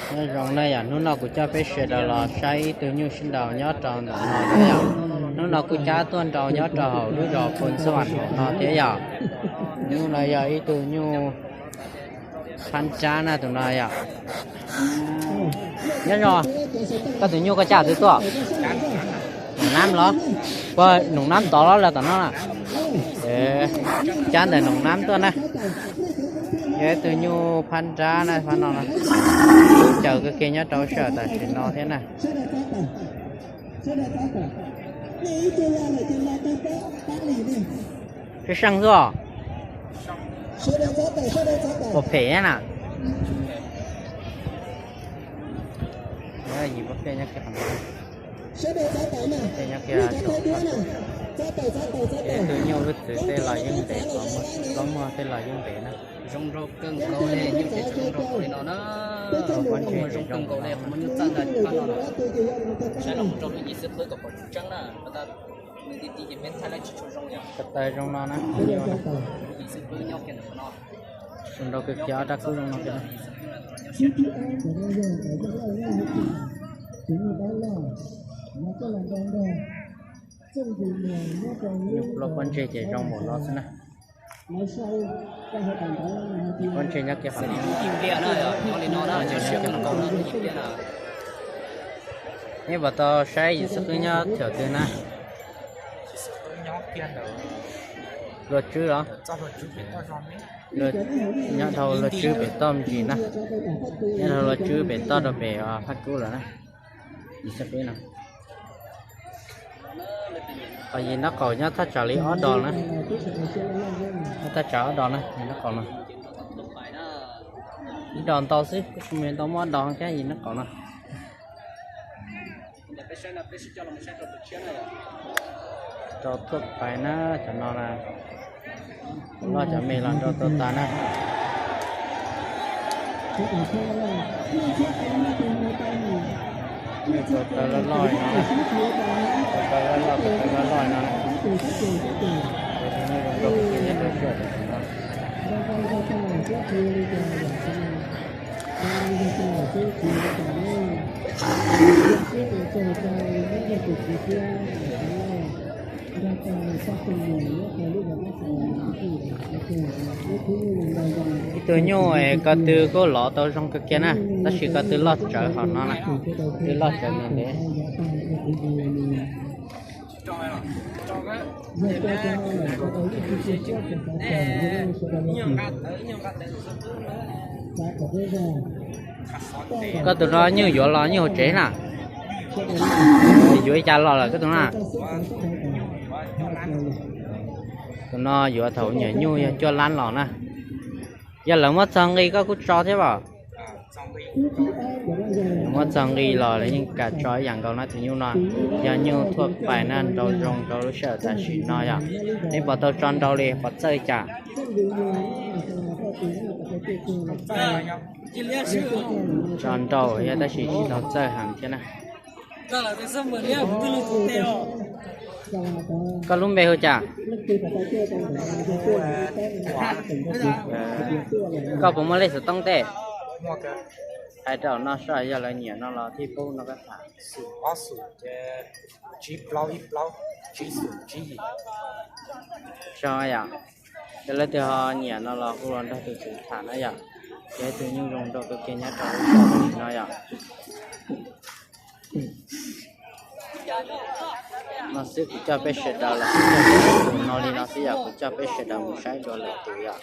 Nyob zoo na yom, hnub no kuv coj peb sawv daws los saib ib tug nyuj sib nraus nyob rau ntawm no thiab yom. Hnub no kuj cab tuaj nraus nyob rau hauv lub zos Phoos Xas Vas hauv no thiab yom. Nyuj no yog ib tug nyuj phab nrab na tus no yom. Nyob zoo, koj tus nyuj koj cab twg tuaj? Noom Nab los? Puag Noom Nab tod los tom no na? Cab ntawm Noom Nab tuaj na. Yog ib tug nyuj phab nrab na, phab no na. Lub caws kawg kiag nyob rau sij hawm tam sim no thiab na. Sib seej xwb os. Puas phem na? Yim pab pej nyob kiag qhov no, pej nyob kiag saum no. Ces tus nyuj wb txwv tej los yeej ntev, plaub muag tej los yeej ntev na. Zoo nraug kawg nkaus li, nyuj ces zoo nraug li no na. Pob ntseg zoo nkaus li, qhov muaj nyuj txawj ntag pab no na. Saib los mus rau lub yim xwb qwb kom pom tseeb na. Ko taw zoo no na. Zoo nraug kawg kiag ob rab kub zoo no kiag na. Nyuj plaub pob ntseg ces zoo npaum no xwb na. Pob ntseg nyob kiag qhov no. Neb puas tau saib yim xwb qwb nyob thaum twg na? Luag Tswb los? Nyob dhau Luag Tswb pem toj me ntsis na. Nyob dhau Luag Tswb pem toj rau pem Phaj Kub lawm na. Yim xwb qwb no. Qhov yim nraub qaum nyob thaj tsam li ob dos na. Nyob thaj tsam ob dos na, yim nraub qaum no. Ib dos ntau xwb, kuj tsis ntau, muaj ob dos thiab yim nraub qaum no. Rau tuaj pais na, cov no na. Loj cov me los nrau tau tas na. Nyuj tau taw loj loj no na. Tau taw loj loj, tau taw loj loj no na. Ces tus nyuj zoo nraug kawg kiag nyob rau sij hawm tam sim no. Ib tug nyuj ko tw kuj lov tau zoo kawg kiag na, tab sis ko tw loj tsawv hauv no na, tw loj tsawv ntev ntev. Koj tus no nyuj yuav los nyuj hauv tsev na? Yuav ib cas los lawm koj tus no? Tus no yuav thaum nyiam nyuj yog cuaj lab los na. Yog lawv muab txog nqi koj kuj tso thiab as? Muab txog nqi los lawv yeej kam tso ib yam nkaus na tus nyuj no. Yog nyuj thuaj pais na, nrau zoo rau lub sij hawm tam sim no yom. Neb puas tau tso nrau li, puas txawj cas? Tso nrau yog tab sis tsis tau txawj heev thiab na. Koj lub npe hu cas? Koj puas muaj lej xov tooj tej? Hais rau no soj, yog lawv nyiam no los thiaj pub no koj tham. Yog lawv twg ho nyiam no los hu los nrog tus tswv tham na yom. Ces tus nyuj zoo nrau kawg kiag nyob rau lub zos no yom. No xwb kuv coj peb sawv daws los mus no li no xwb yom, kuv coj peb sawv daws mus saib dua lwm tus yom.